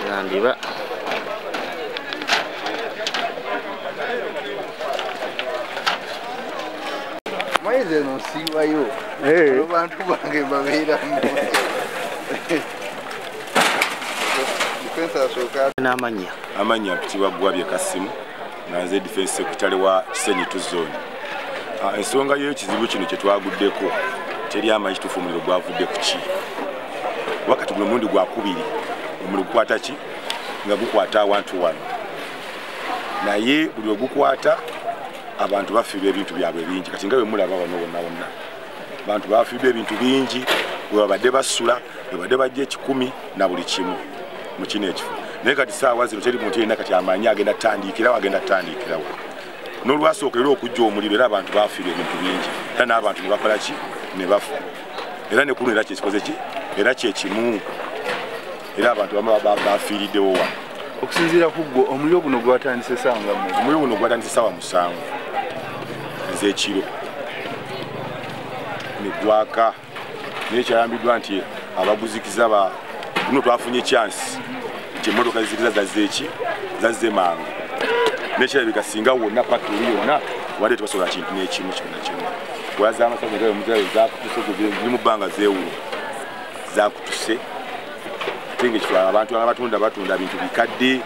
Yandiba. Maize no siwayo. Abantu bange babeera mu. Defense asoka n'amanya. Amanya mpitibwa Gwabye Kasimu nga nze defense secretary wa Kisenyi 2 zone. Ensonga y'ekizibu kino kye twaguddeko teri amanyi kituufu omuliro gwavudde ku ki. Wakati guno omulundi gwakubiri omuliro gukwata ki nga gukwata awantu wano, naye buli ogukwata abantu bafiirwa ebintu byabwe bingi. Kati nga bwe mulaba wano wonna wonna abantu bafiirwa ebintu bingi, bwe babadde basula, bwe babadde bajja ekikumi na buli kimu mu kino ekifo. Naye kati saawa zino teri muntu yenna kati amanyi agenda tandikirawo agenda tandikirawo. N'olwasooka era okujja omuliro era abantu bafiirwa ebintu bingi, era n'abantu ne bakola ki ne bafa. Era ne kuno era kyekikoze ki era kyekimu, era abantu bamu bafiiriddewo wano. Okusinziira ku ggwe omuliro guno gwatandise ssaawa nga mmeka? Omuliro guno gwatandise ssaawa 7 ez'ekiro ne gwaka, naye kyayambiddwa nti abaguzikiza guno twafunye chance nti emmotoka zizikiza zazze ki zazze mangu, naye kirabika singa wonna paka eri yonna wadde tebasobola kintu n'ekimu kyonna kyonna. Waz'amasannyalaze nga bwe zakutuse ziri mu bbanga zeewulo zakutuse, ate ng'ekifo abantu abatunda batunda bintu bikadde,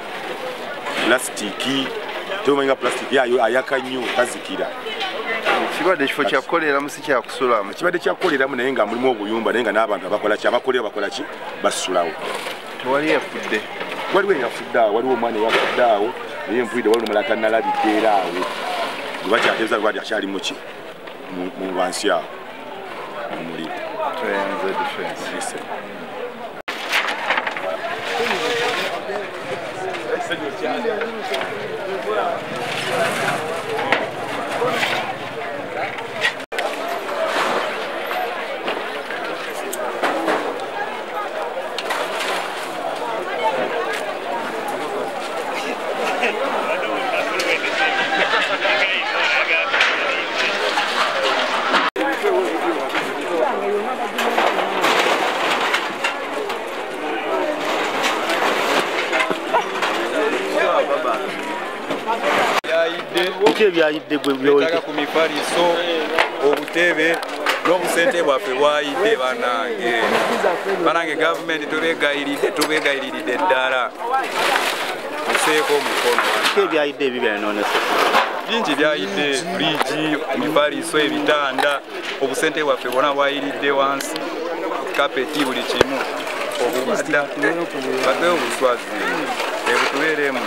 pulasitiiki, tebamanyi nga pulasitiiki ayo ayaka nnyo tazikira. Kibadde ekifo kya kukoleramu si kya kusulamu. Kibadde kya kukoleramu naye nga mulimu obuyumba, naye nga n'abantu abakola ki abakolera bakola ki basulawo. Tewali yafudde? Waliwo eyafudde awo, waliwo omwana eyafudde awo, naye nfudde waliwo omulala tannalabika era awo gwe bakyateeza lwali akyali mu ki mu wansi awo mu muliro. Tweyanze defense. Byayidde ku mifaliso, obutebe n'obusente bwaffe bwayidde bannange. Bannange gavumenti tubeegayiridde, tubeegayiridde ddala. Museeko omukono. Biki ebyayidde ebyo byayonoonese? Bingi byayidde, firiigi, emifaliso, ebitanda, obusente bwaffe bwonna bwayiridde wansi, kapeti buli kimu. Obubadda batuwe obuswazi ebutubeeremu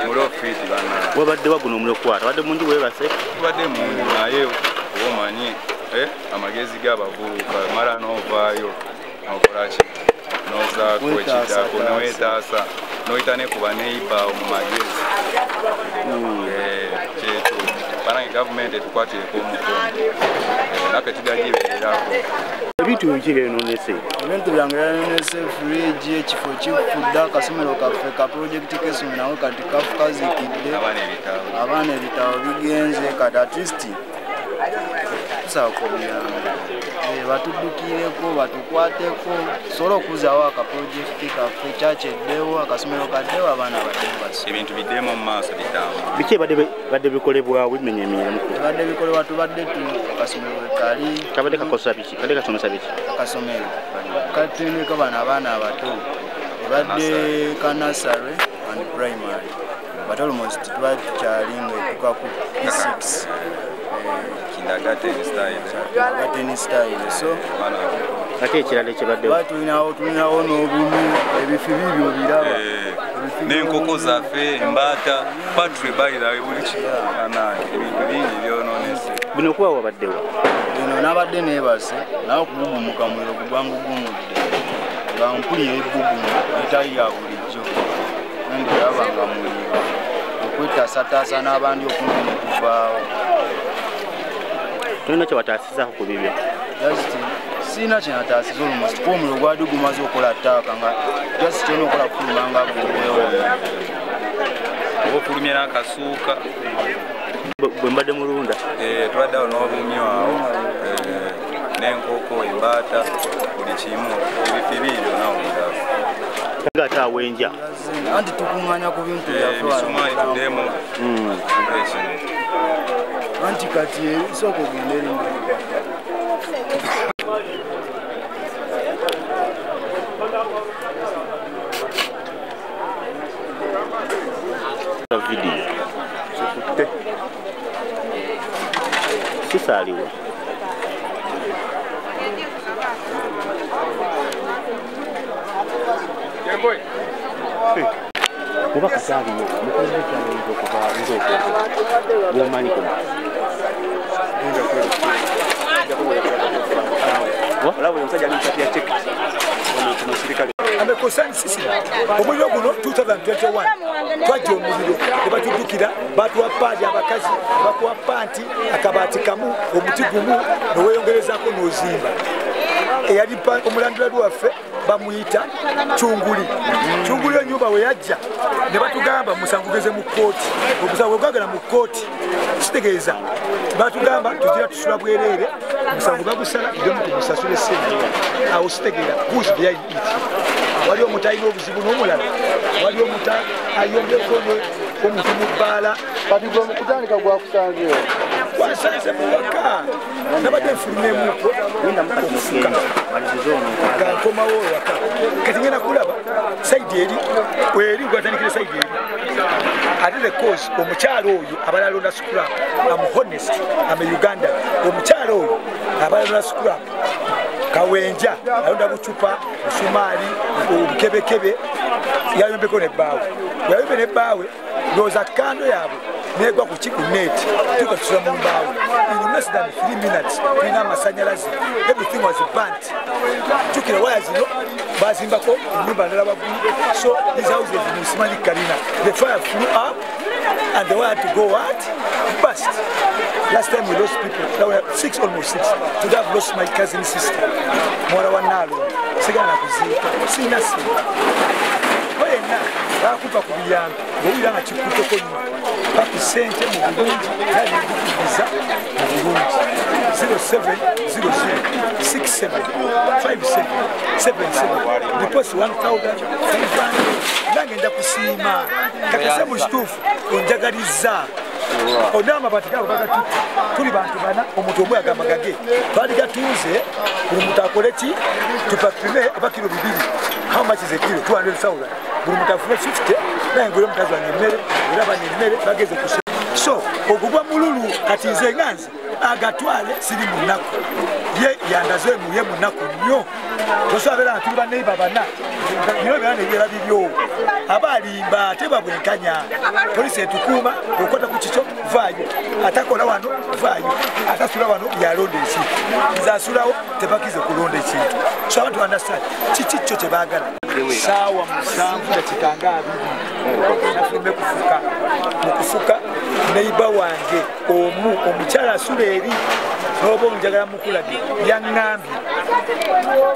muri ofiisi bannange. Wabadde waguno omuliro okukwata, wadde munju weebase? Tubadde munju naye oba omanyi amagezi g'abavubuka mala n'ovaayo n'okola ki n'ozaako ekiddako neweetaasa n'oyita ne ku baneyiba awo mu magezi. Kyekyo bannange gavumenti etukwatireko omukono naffe tugagibeererako. Ebintu biki byayonoonese? Ebintu byange byayonoonese firiigi, ekifo kifudde, akasomero kaffe ka pulojekiti k'essomero nako kati kazikidde, abaana ebitabo bigenze, kati at least tusaba kubiyamba batuddukireko batukwateko tusobole okuzzaawo akapulojekiti kaffe, kyaki eddewo, akasomero kaddewo, abaana baddewo basome. Ebintu biddemu mu maaso bitambule. Biki ebadde bikolebwawo bimenyeemenyeramu? Ebadde bikolebwa tubadde akasomero we kali. Kabadde kakosa biki? Kabadde kasomesa biki? Akasomero katendeka bano abaana abato, ebadde ka nursery and primary, but almost tubadde tukyali nga etuuka ku P6. Kindergarten style. Kindergarten style. So ate ekirala ekibaddewo tulinawo n'obumu, ebifi bibyo biraba n'enkoko zaffe, embaata, patry by the way, buli kimu ebintu bingi byonoonese. Bino okuba wabaddewo? Bino nabadde neebase naye okubugumuka muliro gugwangugumudde nga mpulira ebbugumu etali ya bulijjo ndiraba nga muliro okwetaasataasa n'abandi okumpi ne guvaawo. Tolina kye wataasizaako ku bibyo? Just sirina kye nataasiza almost kuba omuliro gwali gumaze okukola ttaaka nga just kyolina okukola kufuluma nga gweweewo. Oba ofulumye n'akasuuka. Bwe mbadde mulunda? Tubadde awo n'obumyu awo n'enkoko, embaata, buli kimu ebifi biri byonna obiraba. Ng'ate awenja. Anti tukuŋŋaanya ku bintu byaffe wano. Emisumaali tuddemu ekino. Anti kati sooka ogende eri. Vidiyo. Sisaaliwa. Kuba kasaaliwo mukozi w'ekyalo okuva nze okwogera bw'omanyi kuno. Amekosa sisi omuliro guno 2021 twajja omuliro ne batuddukira batuwa paadi abakazi bakuwa panti akabaati kamu omuti gumu neweyongerezaako n'ozimba. Eyali omulanduladu waffe bamuyita Kyunguli. Kyunguli ennyumba we yajja ne batugamba musango gugeze mu kkooti. Omusango gwagala mu kkooti kitegeeza batugamba tugira tusula bwereere omusango bagusala demu tumusasule ssente. Awo kitegeera who's behind it. Wali omuntu alina obuzibu n'omulala, wali omuntu ayombyeko omuntu mu bbaala. Kati gwe mukutandika gwakusanzeewo? Gwansanze mu waka nabadde nfulumeemuko okufuka nga nkomawo ewaka. Kati ngenda kulaba sayidi eri eri gwatandikire sayidi eri. Ate the cause omukyalo oyo abala alonda scrap. I'm honest, I'm a Ugandan. Omukyalo oyo abala alonda scrap kawenja alonda bucupa, busumaali, obukebekebe yayombeko nebbaawe. Bwe yayombe nebbaawe ndowooza kando yaabwe negwa ku ki ku net tuka tusula mu mbaawo. In less than 3 minutes tulina amasanyalaze, everything was burnt. Jjukira waya zino bazimbako ennyumba ndala waggulu, so these houses musimanyi kalina. The fire flew up and the wire to go what? Bust. Last time we lost people, now we have six, almost six. Today I've lost my cousin sister. Muwala wa Naalongo, sigala na kuziika, sirina ssente. Yenna bakuva ku biyambi ng'owulira nga kikutteko nnyo baku ssente mu bulungi era nebikukubiza mu bulungi. 0700 67 57 77 deposit 1500 nange nja kusiima kakase mu kituufu onjagalizza. Ona amabaati gaabo bagatutte tuli bantu bana omuntu omu agamba gage twali gatunze buli muntu akole ki tupapime oba kiro 2. How much is a kilo? 200,000. Buli muntu afune 50 naye ngule mukazi wange emmere era bana emmere bageze ku. So ogugwa mululu kati nze nga nze agatwale siri munaku ye yandaze ye munaku nnyo. Tosobola beera nga tuli banneiba bana bino byonna ne bibeera bibyo. Abalimba ate babwenkanya. Poliisi etukuuma okwata ku kikyo vaayo, atakola wano vaayo, atasula wano yalonda ekintu. Nze asulawo tebakize kulonda ekintu. So abantu understand kiki kyo kye baagala. Saawa 7:20 nafulumye kufuka. Mu kufuka neiba wange omu omukyala asula eri n'oba onjagala mukulage yaŋŋambye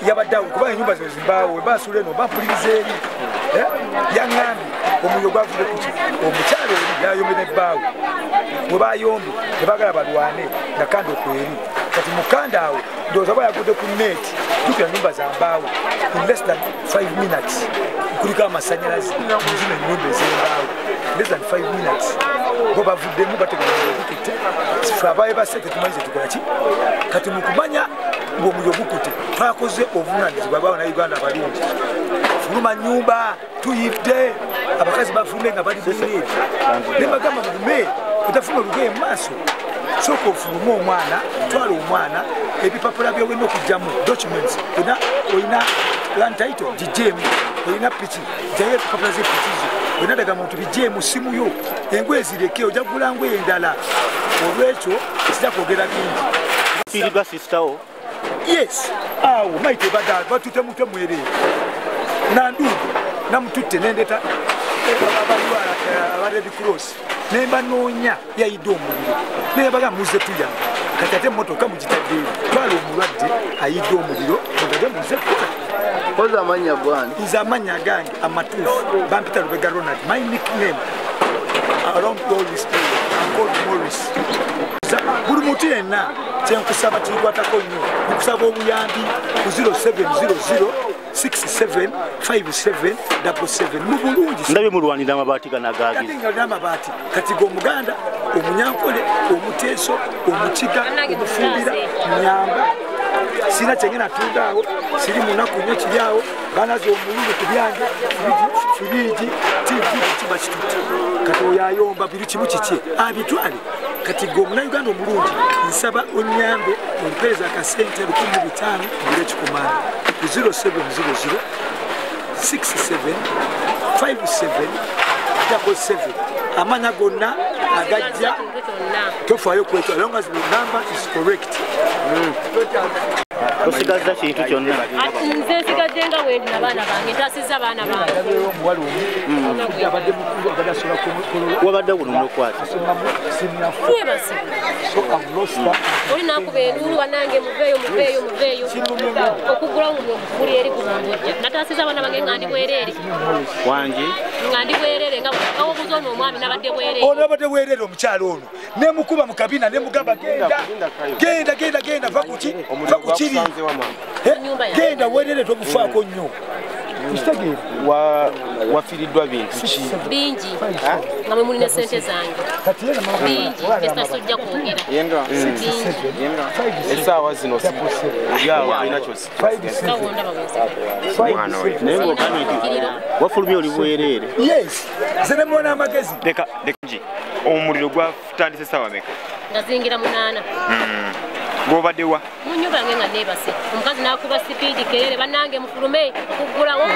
yabadde awo kuba ennyumba zino zimbaawo wemba asula eno mba mpuliriza eri yaŋŋambye omuliro gwavudde ku ki omukyala eri yayombye nebbaawe bwe bayombye ne baagala balwane nga kando kweri. Kati mukanda awo ndowooza oba yagudde ku neeti jjukira nnyumba za mbaawo in less than 5 minutes kuliko amasanyalaze mu zino ennyumba ez'embaawo less than 5 minutes bo bavuddemu bateganya ogukutte ffe abaye basse tetumanyi ze tukola ki. Kati mu kumanya ng'omuliro gukutte twakoze obuvunaanyizibwa bw'Abannayuganda abalungi. Fuluma nnyumba tuyidde abakazi bafulume nga bali bwereere ne bagamba mugume otafuna olugoye mu maaso sooka ofulume omwana twala omwana ebipapula by'olina okugyamu documents olina land title gigyemu olina piki gyayo ebipapula z'epiki zo olina ndagamuntu bigyemu simu yo engoye zireke ojja kugula ngoye endala. Olwekyo sijja kwogera bingi. Fiiriddwa sister wo? Yes, awo maite badala batutte mutwe mwereere nanduugo namututte nendeta aba Red Cross nemba noonya yayidde omuliro naye bagamba muzze tuyamba. Kati ate emmotoka mugitaddeyo, twala omulwadde ayidde omuliro, mugage muze kukola. Koza amannya gwange. Nze amannya gange amatuufu bampita Lubega Ronald. My nickname around all this area, I'm called Morris. Buli muntu yenna kyenkusaba kikwatako nnyo, nkusaba obuyambi ku 0700 675777 mu bulungi. Ndabye mulwanira amabaati gano agaagize. Kati nga amabaati kati g'Omuganda, Omunyankole, Omuteeso, Omukiga, Omufumbira, Nyamba. Sina kyengenda tunda awo, siri munaku nnyo kiri awo, banaze omululu ku byange, firiigi, TV kiba kitutte. Kati oyo ayomba biri kimu kiki abitwale. Kati gwe Omunnayuganda omulungi nsaba onnyambe ompeereza akasente 1500 ngule ekikomando ku 0700 67 57 77. Amanya gonna agajja tofaayo kwekyo, as long as the number is correct. Osigazza kintu kyonna. Nze nsigadde nga wendi n'abaana bange, ntaasizza abaana bange. Omuwala omu abadde mukulu, abadde asobola kukolola. Wabadde guno mukwata. Twebase. Oli n'akuba enduulu, bannange muveeyo, muveeyo, muveeyo. Okuggulawo omuliro guli eri gubombojja. Nataasizza abaana bange nga ndi bwereere. Wangi? Nga ndi bwereere nga obuuza ono omwami nabadde bwereere. Ono abadde bwereere omukyala ono. Ne mukuba mu kabina ne mugamba genda, genda, genda, genda, va ku ki? Va ku kiri. Genda weerere tobufaako nnyo. Wafiiriddwa bintu ki? Bingi nga mwe mulina ssente zange bingi esitasojja kwogera. Essaawa zino oli awo olina kyosinaye ng'ogambye nti wafulumye oli bwereere. Yes, nze ne muwa n'amagezi. Leka omuliro gwatandise essaawa meka? Nga zingira 8. Gw'obadde wa? Mu nnyumba yange nga neebase. Omukazi n'akuba sipiidi kerere, bannange mufulume okuggulawo,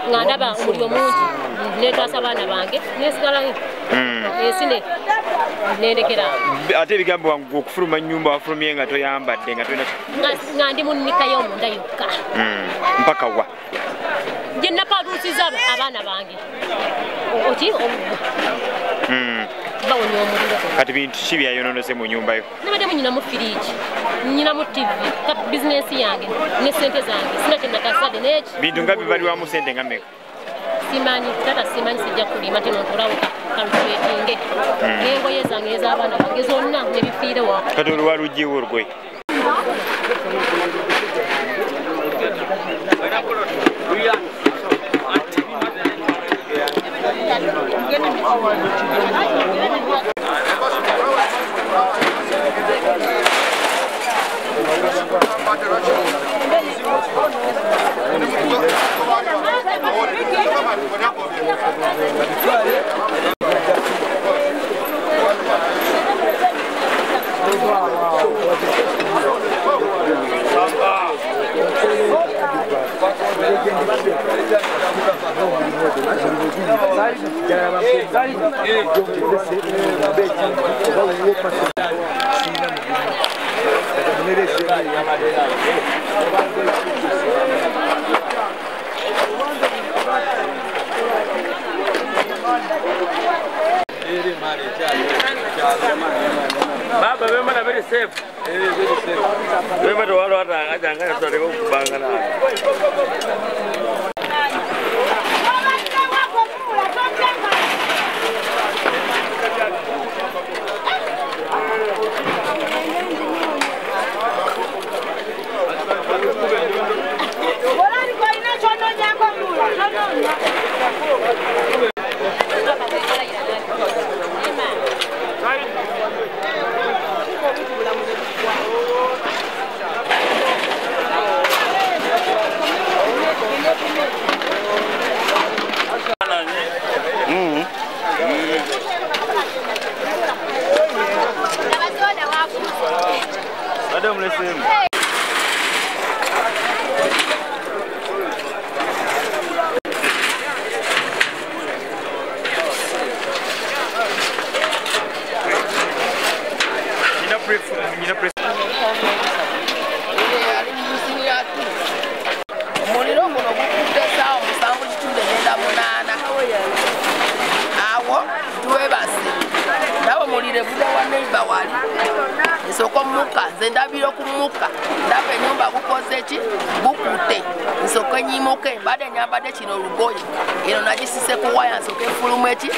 nga ndaba omuliro mungi. Neetaasa abaana bange, neesigalayo. Ensi nendekera awo. Ate ebigambo wangu okufuluma nnyumba wafulumye nga toyambadde nga tolina. Nga ndi mu nnika y'omunda yokka. Mpaka wa? Gye napaaluusiza abaana bange. Oki? Bawonya omuliro. Kati bintu ki byayonoonese mu nnyumba yo? Nabaddemu nnyinamu firiigi, nnyinamu TV, ka bizinensi yange ne ssente zange, sina kye nakasadde n'eki. Bintu nga bibaliwamu ssente nga mmeka? Simanyi, taata simanyi, sijja kulima nti nontolawo kalukuleetinge. N'engoye zange ez'abaana bange zonna ne bifiire wa. Kati olwo waluggyewo olugoye? Baba wema very safe. Wema to walo hata ajanga tutareka kubanga na. Omuliro guno gukudde essaawa 7:08. Awo twebase. Nawe muliro Omuliro evudde wa neighbor wali. Nsooka omukka, nze ndabira okumukka, ndaba ennyumba gukoze ki? Gukutte. Nsooka nnyimuke, mbadde nyambadde kino olugoye, eno nagisise ku waya nsooke nfulume ki?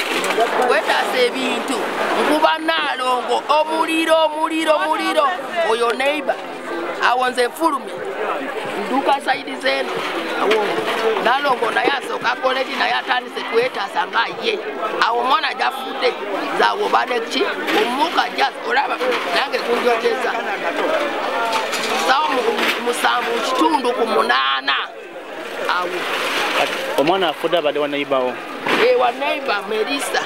Kwetaasa ebintu. Nkuba Nnaalongo, omuliro, omuliro, omuliro. Oyo neighbor. Awo nze nfulumye. Nduka sayidi zeno. Awo Nnaalongo naye asooka akole ki? Naye atandise kwetaasa nga ye. Awo omwana gy'afudde, nze awo obadde ki? Omukka just olaba nange gunjokeza. Ssaawa 7:45. Awo. Omwana afudde abadde wa neighbor wo? Wa neighbor Melissa.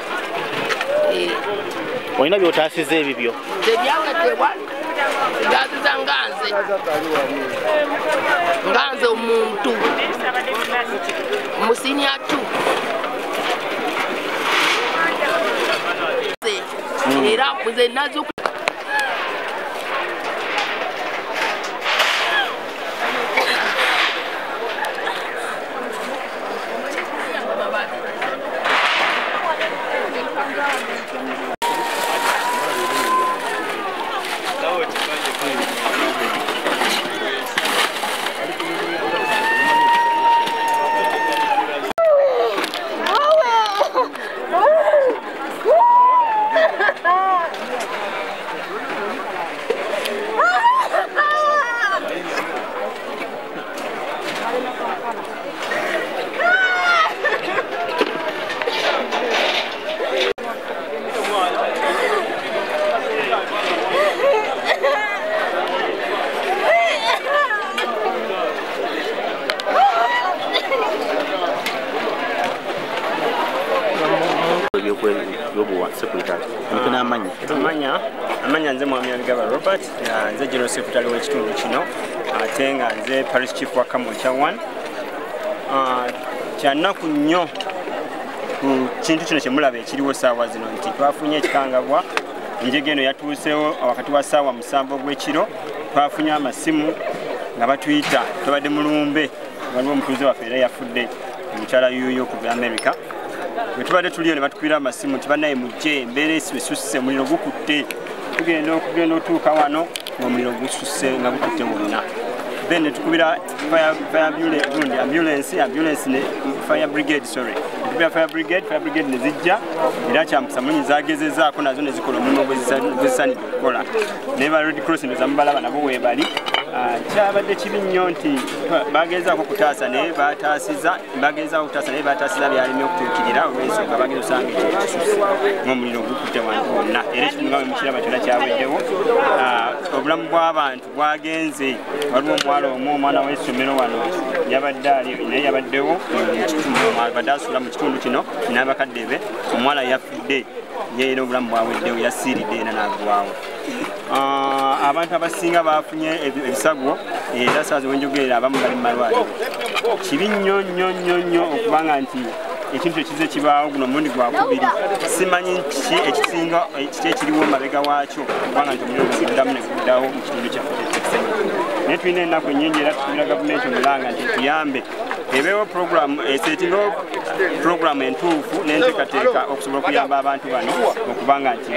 Olina by'otaasizza ebibyo? Nze byange tewali. Ntaasizza nga nze. Nga nze omuntu. Mu senior 2. Era nze nazuukuka. Amanya nze Mwami Abigaba Robert, nze General Secretary w'ekitundu kino, ate nga nze Parish Chief wa Kamwokya 1. Kya nnaku nnyo ku kintu kino kye mulaba ekiriwo ssaawa zino nti twafunye ekikangabwa. Enjega eno yatuuseewo wakati wa ssaawa 7 ogw'ekiro. Twafunye amasimu nga batuyita, tubadde mu lumbe, waliwo omutuuze waffe era yafudde, omukyala yuuyo okuva America. Bwe tubadde tuliyo ne batukubira amasimu nti bannaye mujje, embeera esusse, omuliro gukutte. Tugenda okugenda otuuka wano ng'omuliro gususse nga gukutte wonna. Then ne tukubira ambulance ne fire brigade, sorry. Tukubira fire brigade ne zijja, era kyamukisa munyi zagezezaako nazo ne zikola omulimu gwezisaanidde okukola. Ne ba Red Cross ndowooza mubalaba nabo weebali. Kyabadde kibi nnyo nti bagezaako okutaasa naye bataasiza, bagezaako okutaasa naye bataasiza byalemye okutuukirira olw'ensonga bagenda osanga ekintu kisusse ng'omuliro gukutte wantu wonna. Era ekitundu nga bwe mukiraba kyonna kyaweddewo. Obulamu bw'abantu bwagenze. Waliwo omuwala omu, omwana w'essomero wano yabadde ali naye yabaddewo abadde asula mu kitundu kino n'abakadde be. Omuwala yafudde ye era obulamu bwaweddewo, yasiiridde era n'agwawo. Abantu abasinga bafunye ebisago era ssaawa wenjogerera abamu bali mu malwaliro. Kibi nnyo nnyo nnyo nnyo okubanga nti ekintu ekize kibaawo guno omulundi gwakubiri. Simanyi kiki ekisinga kiki ekiriwo mabega waakyo kubanga nti omuliro guddamu ne guddawo mu kitundu kyaffe ky'Ekisenyi. Naye tulina ennaku nnyingi era tukubira gavumenti omulanga nti etuyambe ebeewo puroguramu eseetingawo puroguramu entuufu n'enteekateeka okusobola okuyamba abantu bano okubanga nti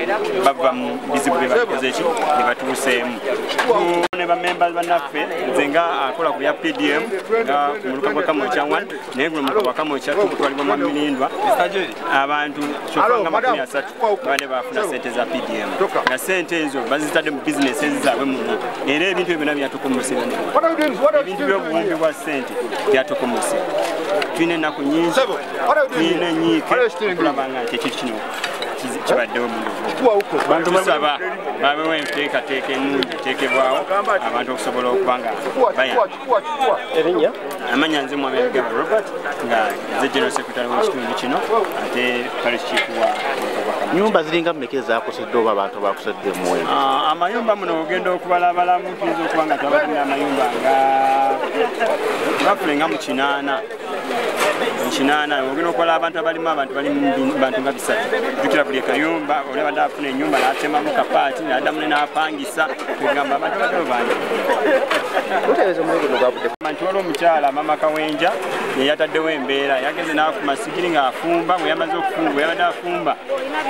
bava mu bizibu bye bakoze ki bye batuuseemu. Ne bamemba bannaffe, nze nga akola ku bya PDM nga ku muluka gwa Kamwokya 1, naye guno muluka gwa Kamwokya 2 gutwalibwa Mwami Mulindwa. Abantu kyokka nga 30 babadde baafuna ssente za PDM, nga ssente ezo bazitadde mu bizinesi zaabwe muno, era ebintu ebyo byonna byatukomose. Ebintu by'obuwumbi bwa ssente byatukomose. Tulina ennaku nnyingi, tulina enyiike okulaba nga nti ekintu kino kibaddewo mu tusaba babewo enteekateeka ennungi eteekebwawo abantu okusobola okuba nga bayamba. Erinnya? Amanya nze Mwami Abigaba Robert, nga nze General Secretary w'ekitundu kino ate Parish Chief wa Kamwokya. Nyumba ziringa mmeka ezaakoseddwa oba abantu abakoseddwa emuwendo? Amayumba muno ogenda okubalabalamu tuyinza okuba nga twabadde n'amayumba nga bafule nga mu 8. 8 ogenda okubala abantu abalimu abantu bali mu bantu nga 3. Jjukira buli kayumba oli abadde afuna ennyumba n'atemamu kapaati n'addamu ne n'apangisa, kugamba abantu abaddewo bangi. Nti waliwo omukyala Mama Kawenja yeyataddewo embeera, yageze n'afuma sigiri ng'afumba, bwe yamaze okufumba, bwe yabadde afumba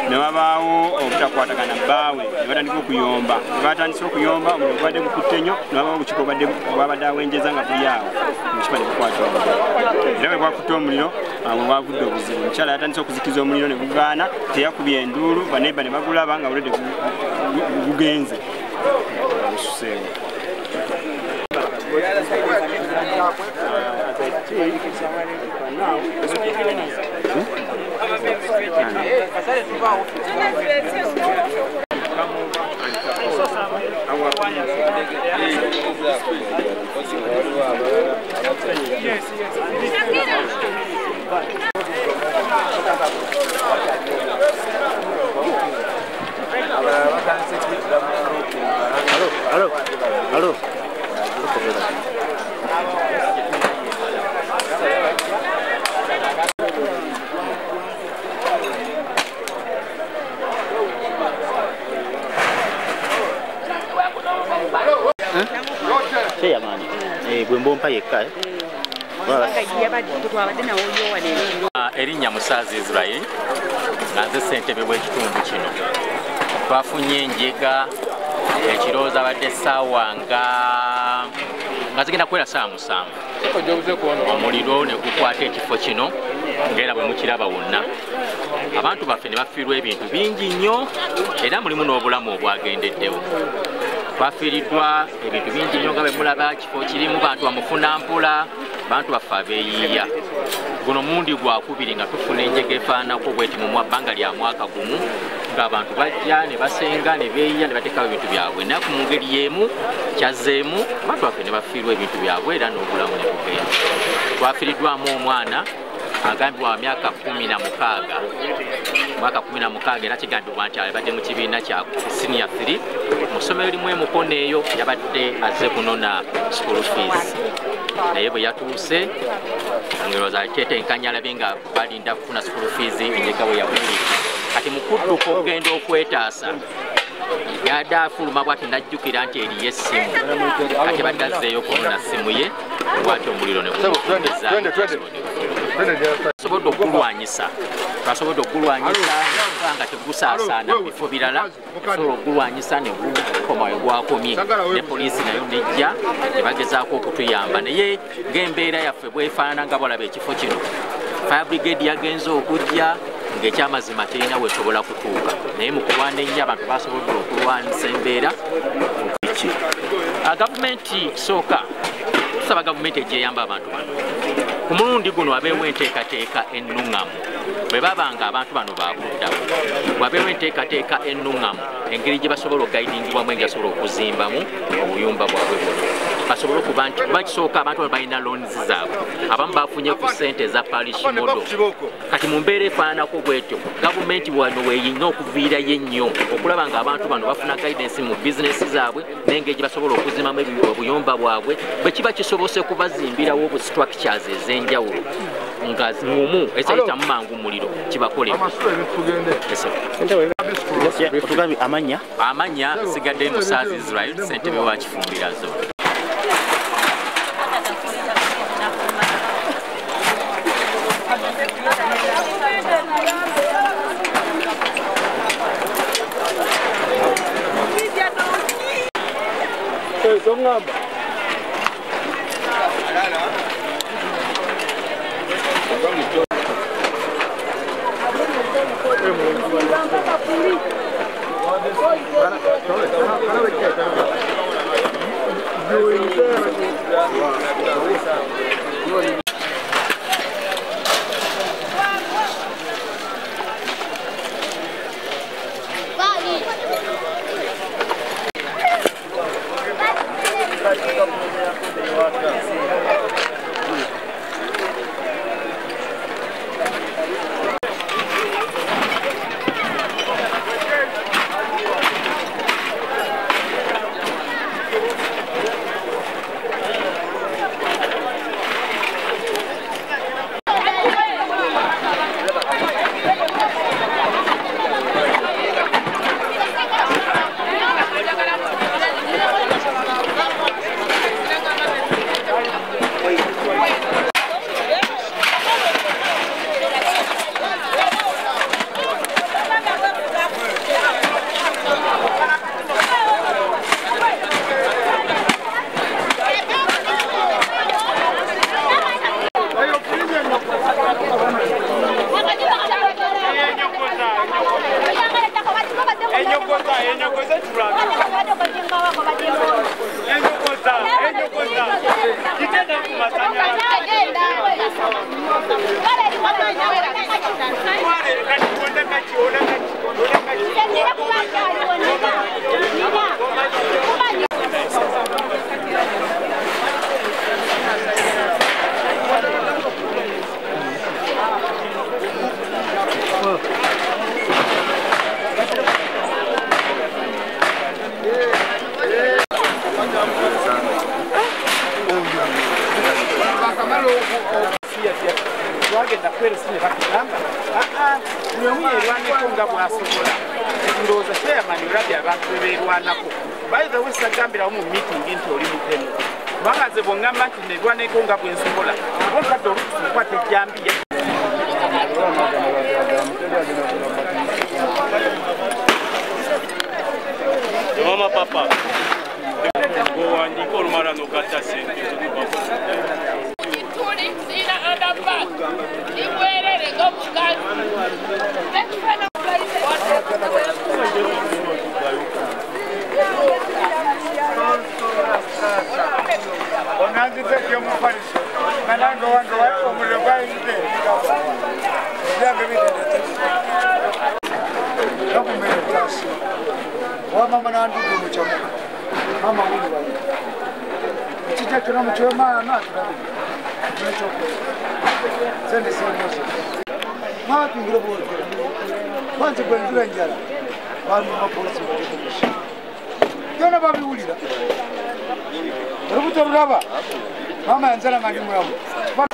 ne wabaawo obutakwatagana bbaawe ne batandika okuyomba. Bwe batandise okuyomba omuliro gubadde gukutte nnyo, ne wabaawo obucupa bwabadde awenjeza nga buli awo, obucupa ne bukwata omuliro. Era bwe bwakutte omuliro awo wavudde obuzibu. Omukyala yatandise okuzikiza omuliro ne gugaana, teyakubye enduulu, baneiba ne bagulaba nga bulwedde gugenze bususeewo. Hello. Hello. Chairman, bwe mbompa yekka. Erinnya Musaazi Israel, nga nze ssentebe w'ekitundu kino. Twafunye enjega ekirowoozo abadde essaawa nga zigenda kuwera ssaawa 7. Omuliro ne gukwata ekifo kino ng'era bwe mukiraba wonna. Abantu baffe ne bafiirwa ebintu bingi nnyo era mulimu n'obulamu obwagendeddewo. Twafiiriddwa ebintu bingi nnyo nga bwe mulaba, kifo kirimu bantu bamufuna mpola, bantu baffe abeeyiiya. Guno mulundi gwakubiri nga tufuna enjega efaananako bweti mu bbanga lya mwaka gumu, ng'abantu bajja ne basenga ne beeyiiya ne bateekawo ebintu byabwe. Naye mu ngeri y'emu kyazzeemu abantu baffe ne bafiirwa ebintu byabwe era n'obulamu ne bugenda. Twafiiriddwamu omwana agambibwa wa myaka 16. Mwaka 16 era kigambibwa nti abadde mu kibiina kya senior 3 mu ssomero limu e Mukono eyo, yabadde azze kunona school fees. Naye bwe yatuuse ndowooza kyetenkanya alabye nga balinda kufuna school fees, enjega bwe yawulira. Kati mu kudduka okugenda okwetaasa yadde afuluma bw'ati n'ajjukira nti eriyo essimu, kati badde azzeeyo kunona ssimu ye, bw'ati omuliro ne gumukumiza. Twasobodde okulwanyisa nga tegusaasaana mu bifo birala, tusobola okulwanyisa ne gukoma we gwakomye, ne poliisi nayo nejja ne bagezaako okutuyamba. Naye ng'embeera yaffe bwefaanana nga bw'olaba ekifo kino, Fire Brigade yagenze okujja ng'ekyamazima terina wesobola kutuuka, naye mu kulwana ennyo abantu basobodde okulwanyisa embeera. Gavumenti kisooka tusaba gavumenti egyeyamba abantu bano. Ku mulundi guno wabeewo enteekateeka ennuŋŋamu. Bwe baba nga abantu bano baakuddawo, wabeewo enteekateeka ennuŋŋamu engeri gye basobola okugayidingibwamu, engeri basobola okuzimbamu obuyumba bwabwe buno. Basobole okuba nti kuba kisooka abantu bano balina loans zaabwe, abamu bafunye ku ssente eza parish model. Kati mu mbeera efaananako bwetyo, gavumenti wano weeyina okuviirayo ennyo okulaba ng'abantu bano bafuna guidance mu bizinesi zaabwe n'engeri gye basobola okuzimbamu obuyumba bwabwe, bwe kiba kisobose kubazimbirawo obu structures ez'enjawulo nga ngumu ezayitamu mangu muliro kibakolera. Amannya nsigadde Musaazi Israel, ssentebe wa Kifumbira zone. Twagenda kweresi ne batugamba buli omu yeerwaneko nga bw'asobola. Ndowooza chairman olabye abantu be beerwanako. By the way, sagambirawo mu meeting nti oli mutemu, kubanga nze bw'oŋŋamba nti neerwaneko nga bwe nsobola, oba ompadde olukusa okwata ejjambiya. Mama papa bw'owandiika olumala n'ogatta ssente. Sina underbag. Ndibwerere ng'omukazi. Onanzite ky'omufaliso nanange wange omuliro gwayinze byange bidendete gakumere tasi wamama nandugu mukyamuka mama wuli wali ekijja kyonna mukyemaana tulabire. Sende semoso mwatungire bwotera kwanze gwenzula enjala banuma polisi batekomesha byona babiwulira olubuto lulaba mama yanzala nga ndi mulamu. Mama.